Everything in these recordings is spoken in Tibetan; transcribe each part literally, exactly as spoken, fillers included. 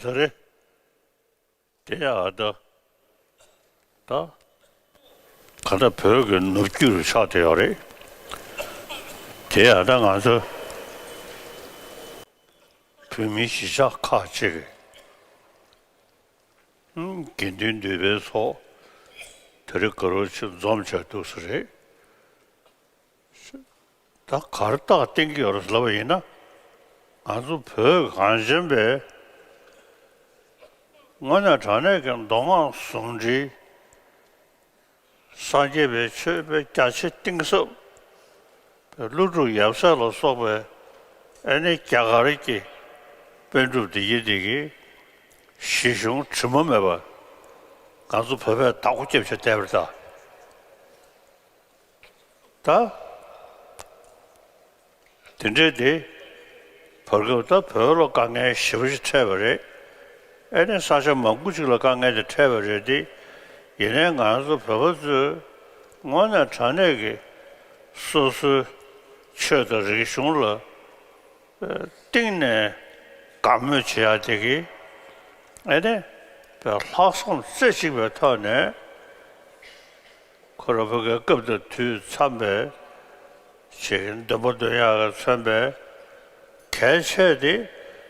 ད་རེད། དེ་ཡང་ད་ད་ག་ད་བོད་ཀྱི་ནུབ་རྒྱུད་ཆགས་བསྡད་ཡོད་རེད། དེ་ཡང་ད་ང་ཚོ་བོད་མི་གཞིས་ཆགས་ཁག་ཅིག་གི་དགེ་འདུན་འདུས་པའི་ཚོགས་དེ་རིང་དགའ་རབ་ཆེ་འཛོམས་བྱས་འདུག་ས་རེད། ད་གར་རྟགས་བསྟན་གྱི་ཡོད་རེད་ལབ་པ་ཡིན་ན། ང་ཚོ་བོད་གངས་ཅན་པའི་དངོས་གནས་དྲང་གནས་ཀྱི་མདོ་སྔགས་ཟུང་འབྲེལ། སངས་རྒྱས་པའི་ཆོས་པའི་རྒྱ་ཆེ་གཏིང་ཟབ་པའི་ཀླུ་སྒྲུབ་ཡབ་སྲས་ལ་སོགས་པའི་ཨེ་ནི་རྒྱ་གར་གྱི་པཎ་གྲུབ་འདི་ཡི་འདི་གི་གཞི་གཞུང་དྲི་མ་མེད་པ་ང་ཚོ་བོད་པས་བདག་པོ་རྒྱབ་བྱས་བསྡད་པ་རེད་ད། ད། དེ་འདྲའི་དེ། བར་སྐབས་ད་བོད་ལ་དཀའ་ངལ་ཞེ་པོ་ཞིག་འཕྲད་པ་རེད། ཨེ་ནས་ས་ཆ་མང་པོ་ཞིག་ལ་དཀའ་ངལ་དེ་འཕྲད་པ་རེད་དེ། ཡིན་ནའི་ང་ཚོ་བོད་པ་ཚོས་དངོས་གནས་དྲང་གནས་ཀྱི་སོ་སོའི་ཆོས་དང་རིག་གཞུང་ལ་གཏིང་ནས་དགའ་མོས་བྱེད་ཡག་དེ་གི་ཨེ་ནས་ལྷག་བསམ་རྩེ་གཅིག་པའི་ཐོག་ནས། ཁོ་རང་བོད་ཀྱི་སྐབས་དང་དུས་འཚམས་པའི་ཅིག་འདོན་པ་འདོན་ཡག་གིས་མཚོན་པའི་གལ་ཆེ་དེ་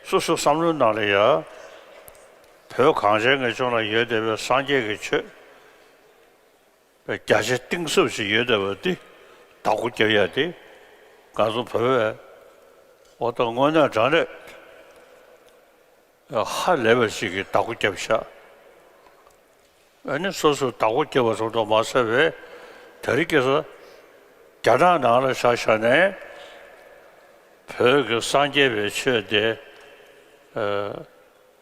སོ་སོའི་བསམ་བློའི་ནང་ལ་ཡ། བོད་གངས་ཅན་གྱི་ལྗོངས་ལ་ཡོད་བསྡད་པའི་སངས་རྒྱས་ཀྱི་ཆོས་རྒྱ་ཆེ་གཏིང་ཟབ་ཞིག་ཡོད་བསྡད་པ་འདི་བདག་པོ་རྒྱབ་ཡག་དེ་ང་ཚོ་བོད་པས་འོ་ད་དངོས་གནས་དྲང་གནས་ཧ་ལས་པ་ཞིག་གིས་བདག་པོ་བརྒྱབ་ཤག་ཨ་ནི་སོ་སོས་བདག་པོ་བརྒྱབ་པ་ཙམ་དུ་མ་ཟད་པའི་དེ་རིང་ཁ་སང་རྒྱ་ནག་ནང་ལ་ཆ་བཞག་ནས་བོད་ཀྱི་སངས་རྒྱས་པའི་ཆོས་དེ་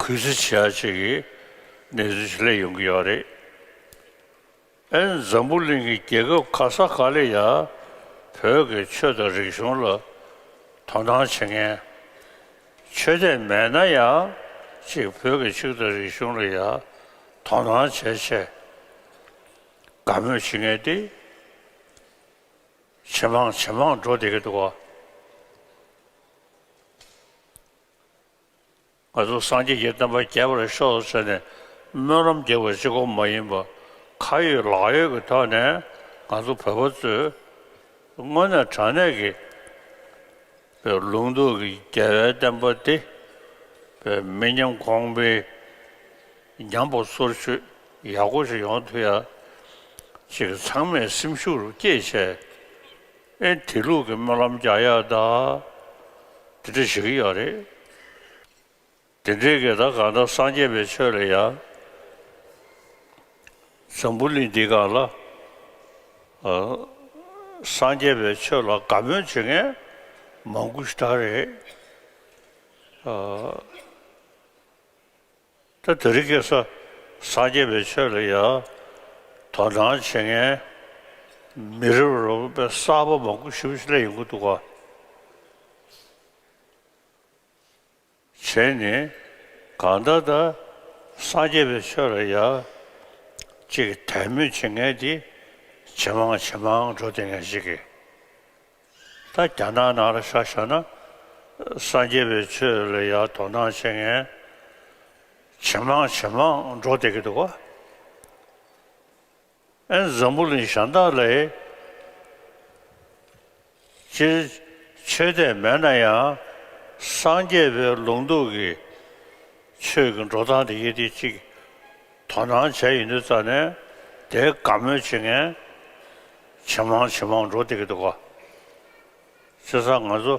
གུས་བརྩི་བྱེད་ཡག་ཅིག་གི་གནས་ཚུལ་ཞིག་སླེབས་ཡོང་གི་ཡོད་རེད། ཨེ་འཛམ་བུ་གླིང་གི་རྒྱལ་ཁབ་ག་ས་ག་ལ་ཡ་བོད་ཀྱི་ཆོས་དང་རིག་གཞུང་ལ་དོ་སྣང་བྱེད་མཁན། ཆོས་དད་མེད་ན་ཡང་ཅིག་བོད་ཀྱི་ཆོས་དང་རིག་གཞུང་ལ་ཡ་དོ་སྣང་བྱས་བྱས་དགའ་མོས་བྱེད་མཁན་དེ་ཇེ་མང་ཇེ་མང་འགྲོ་བསྡད་ཀྱི་འདུག་ག་ང་ཚོ་སངས་རྒྱས་ཀྱི་བསྟན་པ་རྒྱས་པར་ཤོག་ཟེར་ནས་སྨོན་ལམ་རྒྱག་པ་གཅིག་པོ་མ་ཡིན་པར་ཁ་ཡོད་ལག་ཡོད་ཀྱི་ཐོག་ནས་ང་ཚོ་བོད་པ་ཚོས་དངོས་གནས་དྲང་གནས་ཀྱི་པའི་ལུང་རྟོགས་ཀྱི་རྒྱལ་བའི་བསྟན་པ་འདི་པའི་མི་ཉམས་གོང་འཕེལ་ཉམས་པ་སོར་ཆུད་ཡག་པོ་ཞིག་ཡོང་ཐུབ་ཡ་ཅིག་ཚང་མས་སེམས་ཤུགས་རུ་བསྐྱེད་བྱས། ཨེ་དེ་ལུགས་ཀྱི་སྨོན་ལམ་རྒྱག་ཡག་ད་དེ་འདྲ་བྱེད་ཀྱི་ཡོད་རེད། དེ་འདྲའི་གི་ད་གང་ལྟར་སངས་རྒྱས་པའི་ཆོས་ལ་ཡ། འཛམ་བུ་གླིང་འདི་སྒང་ལ། ཨ། སངས་རྒྱས་པའི་ཆོས་ལ་དགའ་མོས་བྱེད་མཁན་མང་པོ་ཞིག་ད་རེད། ཨ། ད་དེ་རིང་ཁ་སང་སངས་རྒྱས་པའི་ཆོས་ལ་ཡ་དོ་སྣང་བྱེད་མཁན་མི་རབས་རབས་པའི་གསར་པ་མང་པོ་ཞེ་པོ་ཞིག་སླེབས་ཡོང་གི་འདུག་ག་བྱས་ནས་གང་ལྟར་ད་སངས་རྒྱས་པའི་ཆོས་ལ་ཡ་ཅིག་དད་མོས་བྱེད་མཁན་དེ་ཇེ་མང་ཇེ་མང་འགྲོ་བསྡད་མཁན་ཞིག་གིས། ད་རྒྱ་ནག་ནང་ལ་ཆ་བཞག་ན་སངས་རྒྱས་པའི་ཆོས་ལ་ཡ་དོ་སྣང་བྱེད་མཁན་ཇེ་མང་ཇེ་མང་འགྲོ་བསྡད་ཀྱི་འདུག་ག་ཨེ་འཛམ་བུ་གླིང་གཞན་དག་ལ་སྤྱིར་ཆོས་དད་མེད་ན་ཡང་སངས་རྒྱས་པའི་ལུང་རྟོགས་ཀྱི་ཆོས་ཀྱི་འགྲོ་སྟངས་དེ་ཡི་དེ་གཅིག་དོ་སྣང་བྱས་ཡོང་དུས་ཙ་ནས་དེ་དགའ་མོས་བྱེད་མཁན་ཇེ་མང་ཇེ་མང་འགྲོ་བསྡད་ཀྱི་འདུག་ག་བྱས་ཙང་ང་ཚོ་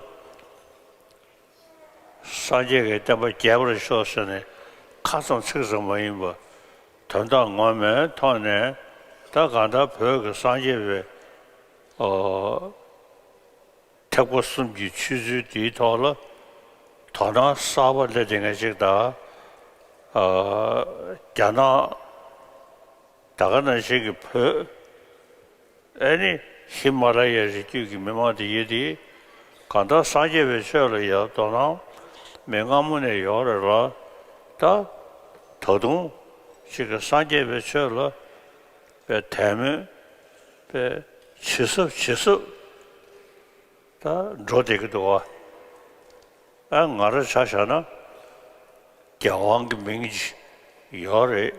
སངས་རྒྱས་ཀྱི་བསྟན་པ་རྒྱས་པར་ཤོག་ཟེར་ནས་ཁ་ཙམ་ཚིག་ཙམ་མ་ཡིན་པར་དོན་དག་ངོ་མའི་ཐོག་ནས་ད་གང་ལྟར་བོད་ཀྱི་སངས་རྒྱས་པའི་ཨོ། ཐེག་པ་གསུམ་གྱི་ཆོས་ཚུལ་དེའི་ཐོག་ལ་དོ་སྣང་གསར་པ་སླེབས་བསྡད་མཁན་ཅིག་དང་། ཨ། རྒྱ་ནག་ད་ག་ནང་བཞིན་གྱི་བོད། ཨེ་ནི་ཧི་མ་ལ་ཡའི་རི་རྒྱུད་ཀྱི་མི་མང་དེ་ཡིན་དེ། གང་ལྟར་སངས་རྒྱས་པའི་ཆོས་ལ་ཡང་དོ་སྣང་མི་སྔ་མོ་ནས་ཡོད་རེད་ལ། ད་ད་དུང་ཅིག་གི་སངས་རྒྱས་པའི་ཆོས་ལ་པའི་དད་མོས་པའི་ཇེ་ཟབ་ཇེ་ཟབ་ད་འགྲོ་བསྡད་ཀྱི་འདུག་ག་ཨ་ང་རང་ཆ་བཞག་ན། རྒྱལ་དབང་གི་མིང་ཅིག་ཡོད་རེད།